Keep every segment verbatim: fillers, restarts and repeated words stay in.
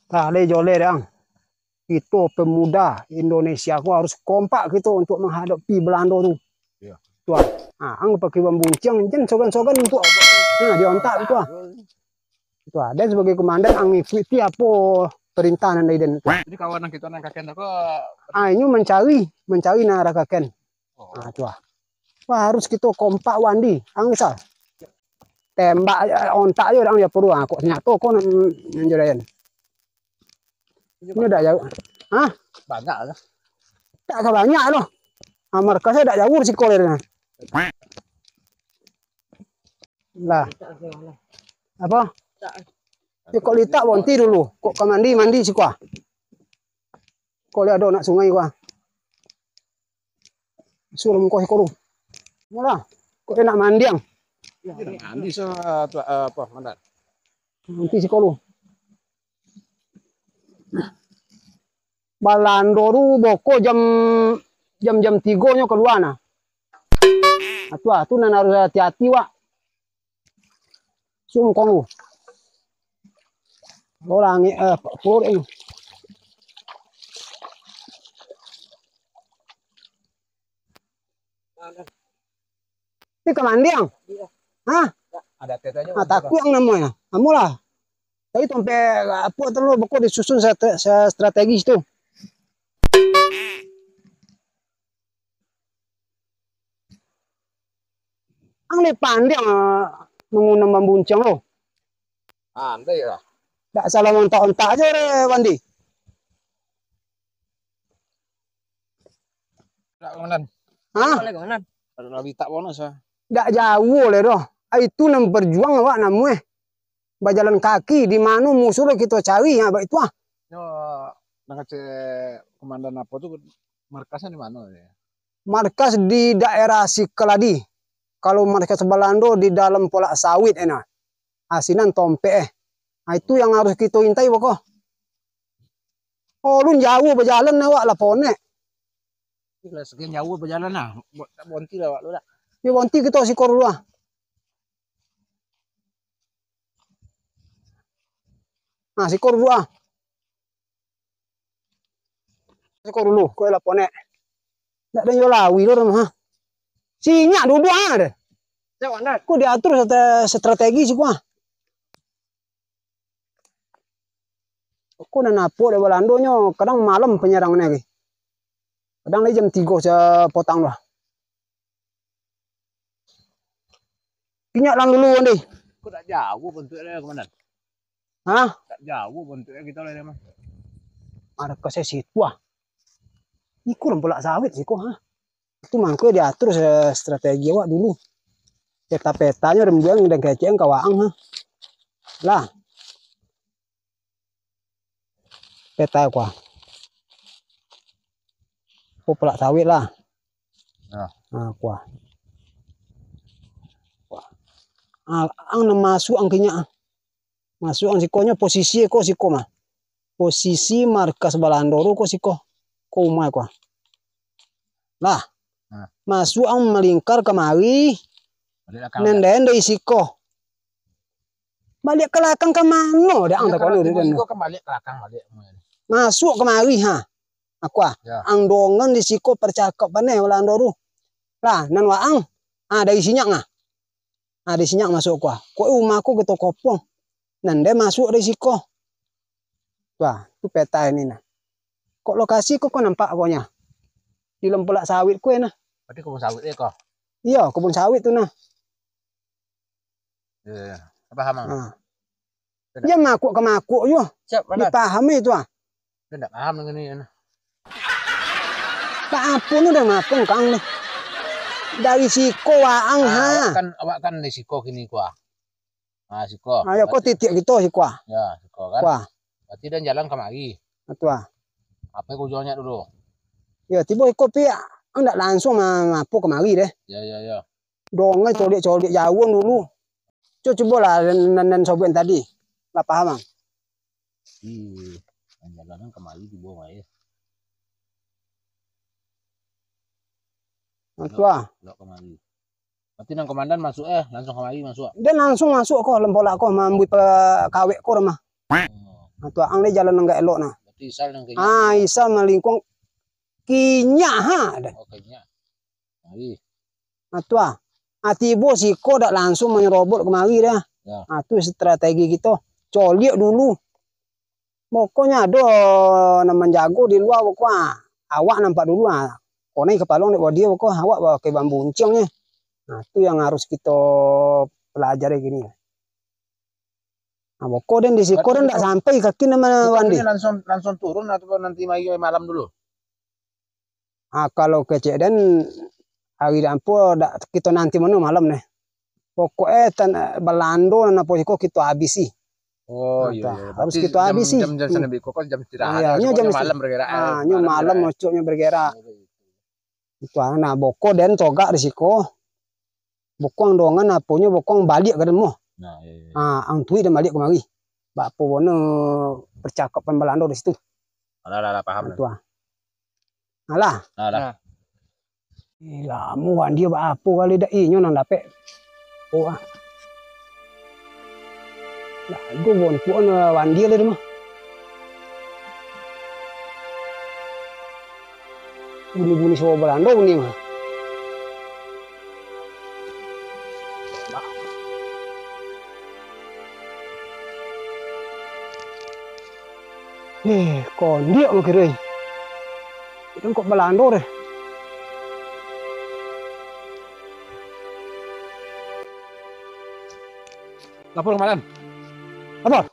Tah, lai joleh deh, ang. Kito pemuda Indonesia ko harus kompak kito untuk menghadapi Belando tu. Iyo. Tuah. Ah, ang pakai bambunciang, jan sogan-sogan untuk, nah, diontak tu, ah. Tuah, den sebagai komandan, ang ikuti apo perintah nan dari den. Jadi kawan nan kito nan kaken tu ko, ah, inyo mancari, mancari nan arah kaken. Oh. Ah, tuah. Wah, harus kito kompak, Wandi. Ang misal tembak, eh, ontak jo dang dia perlu. Ah, kok senyato ko nan, nan jo den. Inyo dak jauah. Hah? Banyak lah. Dak sabanyak doh. Ah, markasnyo dak jauah siko lai. Lah. Apo? Yo, kok litak bonti dulu. Kok ka mandi, mandi siko ah. Kok liak ado anak sungai ko ah. Suruh muko siko lu. Mula. Kok enak mandiang. Mandi sa-, tu, eh, apo, mandan. Nanti siko lu. Balando tu boko jam, jam, jam tigo nyo kalua nah. Ah, tu ah, tu nan harus hati-hati wak. Sungkong tu. Orang ni, eh, perut ni. Ni ka mandiang? Hah? Ada tes aja. Ah, takut ang namonyo. Amolah. Tapi tu sampai apo tu lo, beko disusun strate-, se-, strategis tu. Ang lai pandiang, ah, mangunam bambunciang lo. Pandai lah. Dak salah ontak-ontak aja deh, Wandi. Dak, Komandan. Hah? Boleh, Komandan. Ado lah litak bonus ah. Dak jauah leh doh. Ah, itu nan berjuang awak namuah. Bajalan kaki, di mano musuh lah kito cari, ha, bak itu ah. Yo, nak kacek Komandan apo tu, markasnyo di mano yo? Markas di daerah Sikaladi. Kalau markas Balando di dalam polak sawit, eh, nah. Ah, sinan tompek, eh. Ah, itu yang harus kito intai, boko. Oh, lun jauah bajalan awak lah, ponek. Lah, sekian jauah bajalan lah. Bo-, tak bonti lah awak lu dak. Yo, bonti kito siko dulu ah. Nah, siko dulu ah. Siko dulu, ko lah ponek. Dak ado yo lawi lo mah. Sinyak duduak ah deh. Ko diatur strate-, strategi siko ah. Ko nan apo dek Balandonyo, kadang malam panyerang ni lagi. Kadang lai jam tigo sapotang lah. Inyak lang dulu, Wandi. Kok tak jauah bentuknya, Komandan? Hah? Tak jauah bentuknya kita lah, mah. Ada ke sesi tu ah. Iko lah polak sawit siko, ha. Itu mangko diatur se-, strategi awak dulu. Peta-petanyo rembuang dan kecek ka waang, ha. Lah. Peta kuah. Ko polak sawit lah. Nah. Nah, kuah. Kuah. Ah, ang nan masuak ang kinyak ah. Masuak ang sikonyo posisi ko siko mah. Posisi markas Balando tu ko siko. Ko umai kuah. Lah. Nah. Masuak ang malingkar kamari. Baliak lakang. Nan den dari siko. Baliak ka lakang ka mano dek ang takoni dek den? Siko kan baliak ka lakang baliak. Masuak kamari ha. Aku ah. Ya. Ang dongan di siko parcakap paneh Balando tu. Lah, nan waang. Ah, dari sinyak ah. Ah, dari sinyak masuak kuah. Kok umah ko geto kopong. Nan den masuak dari siko. Wah, tu peta ini nah. Kok lokasi ko, ko nampak konyo. Di lempulak sawit ko nah. Berarti kebun sawit eh ko. Iyo, kebun sawit tu nah. Iyo, iyo. Paham, Mang? Ha. Iyo, makuak ka makuak yo. Siap, Komandan. Dipahami tu ah. Ndak paham dengan ini. Pak apo nu dah ngapung kang ni? Dari siko waang ha. Awak kan, awak kan di siko kini kuah. Ah, siko. Ah, yo ko titik kito siko ah. Ya, siko kan. Kuah. Berarti den jalan kamari. Atua. Apo ko ujuangnyo dulu? Yo, tibo iko pi ang ndak langsung ma-, mapo kamari deh. Ya, ya, ya. Dongai coliak-coliak jauah dulu. Cu-, cubolah nan, nan, nan sobuik tadi. Lah paham, Bang? Ih, nan jalanan kamari tibo, Bang, ya. Nah, tu ah. Lok kamari. Berarti nan komandan masuk, eh, langsung kamari masuk? Dia langsung masuk ko, lempolak ko, maambuih pe-, kawek ko rumah. Oh. Nah, tu ang dek jalan nan gak elok nah. Berarti Isal nan kinyak. Ah, Isal malingkuang kinyak ha. Oh, kinyak. Nah, tu ah. Ah, tibo siko dak langsung manyerobot kamari dah. Ya. Ah, tu strategi kito. Coliak dulu. Pokoknyo ado nan manjago di lua, pokok ah. Awak nampak dulu ah. Konai kapalo dek wadia, pokok awak pakai bambu unciang nyo. Nah, tu yang harus kito pelajari kini. Nah, boko den di siko den dak sampai kaki nama Wandi. Langsung, langsung turun atau nanti mai malam dulu? Ah, kalau kecek den, hari dampo dak kito nanti mano malam neh. Pokok eh tan, balando nan apo iko kito habisi. Oh, nah, iyo, iyo. Harus kito habisi. Jam, jam, jam, hmm, jam istirahat. Iyo, nyo jam malam bergerak. Ah, nyo malam mocoknyo bergerak. Itu ah, nah, boko den togak di siko. Boko ang dongan aponyo, boko ang baliak ka den mo. Nah, iyo, iyo. Ah, ang tuik den baliak kamari. Bak apo bono percakapan balando di situ. Alah, alah, alah, paham. Nah, itu ah. Alah. Alah. Eh, lamo Wandi bak apo kali dak inyo nan dapek. Oh ah. Lah, ado bontuak Wandi lah mah. Bunyi-bunyi suaro balando bunyi mah. Eh, kondiak mah kiro. Itu kok balando deh. Lapor kamanan. Lapor.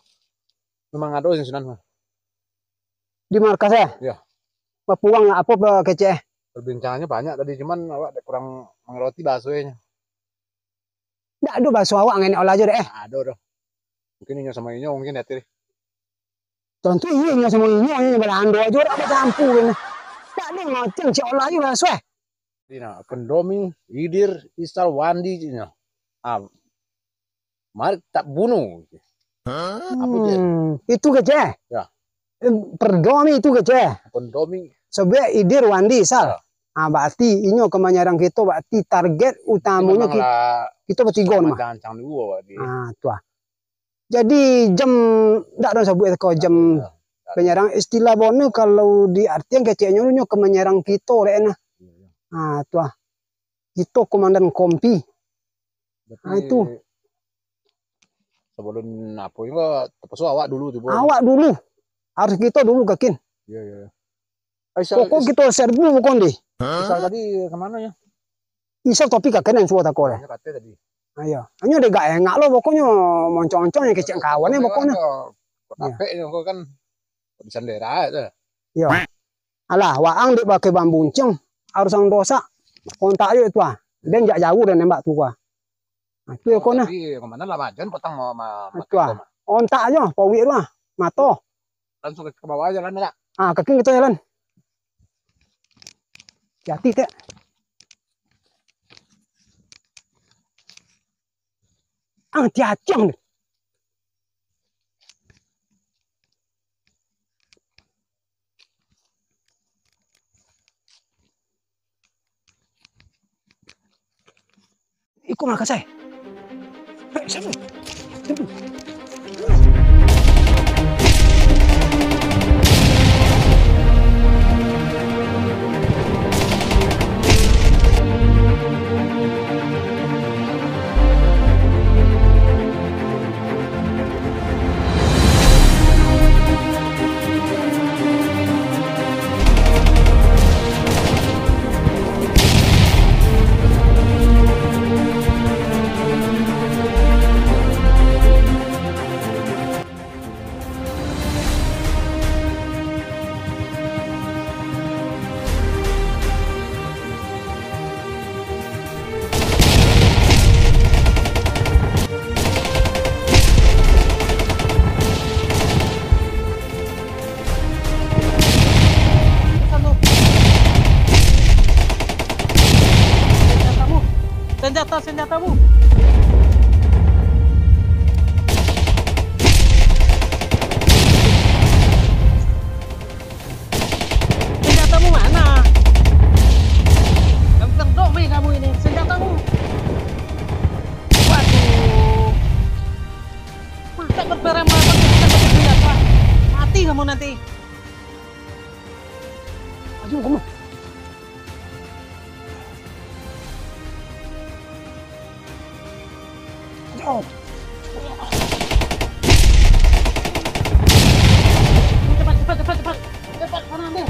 Memang ado sing sunan mah. Di markas eh? Iyo. Bapuang apo kecek eh? Perbincangannyo banyak tadi, cuman awak dek kurang mangaroti bahasonyo. Ndak ado bahaso awak ngenek olah jo dek eh? Ndak ado doh. Mungkin inyo samo inyo mungkin ati. Tantu iyo inyo samo inyo, inyo balando ajo dak bacampu kan. Ndak ado macam cek olah jo bahaso eh. Dina, Pendomi, Idir, Isal, Wandi, cik nyo. Ah, mari tak bunuh. Apo je? Hmm, itu kecek? Ya. Eh, Perdomi itu kecek? Pendomi. Sebab Idir, Wandi, Isal. Ya. Ah, berarti inyo ka manyarang kito, berarti target utamonyo memang ki-, lah kito batigo ni mah. Ancang-ancang dulu awak ni. Ah, tu ah. Jadi jam, ndak ado sabuik ko jam. Ndak ado. Panyarang istilah bono kalau di artian keceknyo nyo ka manyarang kito dek nah. Iyo, iyo. Ah, tu ah. Kito komandan kompi. Berarti ah, itu. Sebelum apo inyo tapaso awak dulu tu, Bang. Awak dulu. Harus kito dulu kakin. Iyo, iyo. Pokok kito serbu pokok ndi. Isal tadi ka mano nyo? Isal tapi ka kenan suo tako deh. Inyo kato tadi. Ayo. Hanyo dek gak engak lo pokoknyo moncong-moncong yang kecek kawan ni pokoknyo. Kok tapek nyo kok kan di sandera tu. Iyo. Alah, waang dek pakai bambu unciang, harus ang dosak. Kontak ajo tu ah. Den jak jauah den nembak tu ah. Nah, tu yo kona. Tapi ka mano lah majan patang ma-, ma-, tu ah. Ontak ajo, pawik tu ah. Mato. Langsung ka bawah jalan dak? Ah, kaki kito jalan. Hati-hati, Tek. Ah, tiacang. Iko mah kasai. Hei, siapa? Siapa? Senjatamu. Senjata, senjatamu. Senjatamu mana? Gampang dok main kamu ini. Senjatamu. Waduh. Masa berperang melawan senjata? Mo nanti. Ayo, kamu. Yo. Cepat, cepat, cepat, cepat. Cepat, sana, ambil.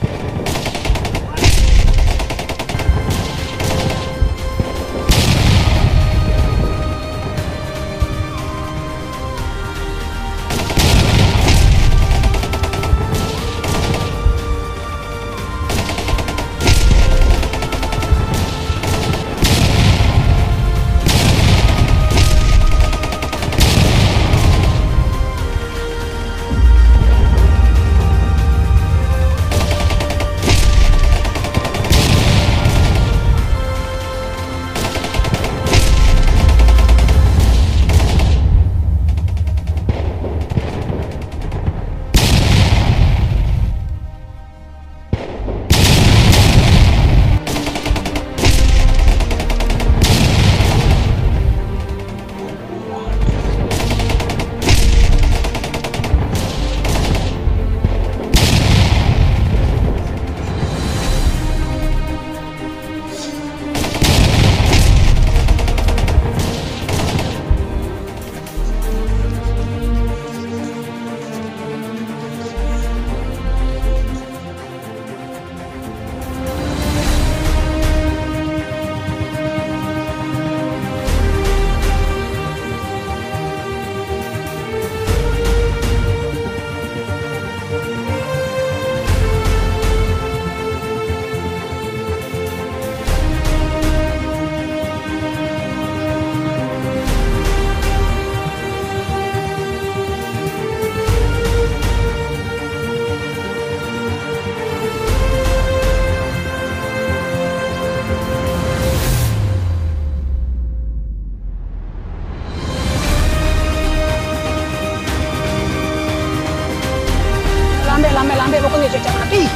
Lambek, lambek, lambek, pokoknyo cacak mati.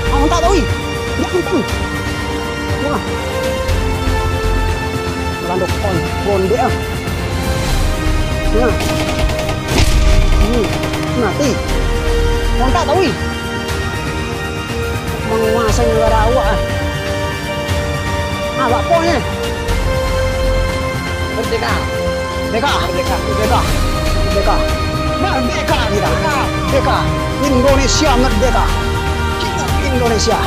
Ang tak tahu, ih. Ya ampun. Wah. Landok kon, gondek ah. Nah. Ini, mati. Ang tak tahu, ih. Manguasai nagara awak, ah. Ah, awak poh nyo. Merdeka. Merdeka. Merdeka. Merdeka. Merdeka. Merdeka kita. Merdeka. Merdeka. Indonesia merdeka. Hidup Indonesia.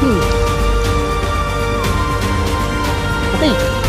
Hmm. Mati.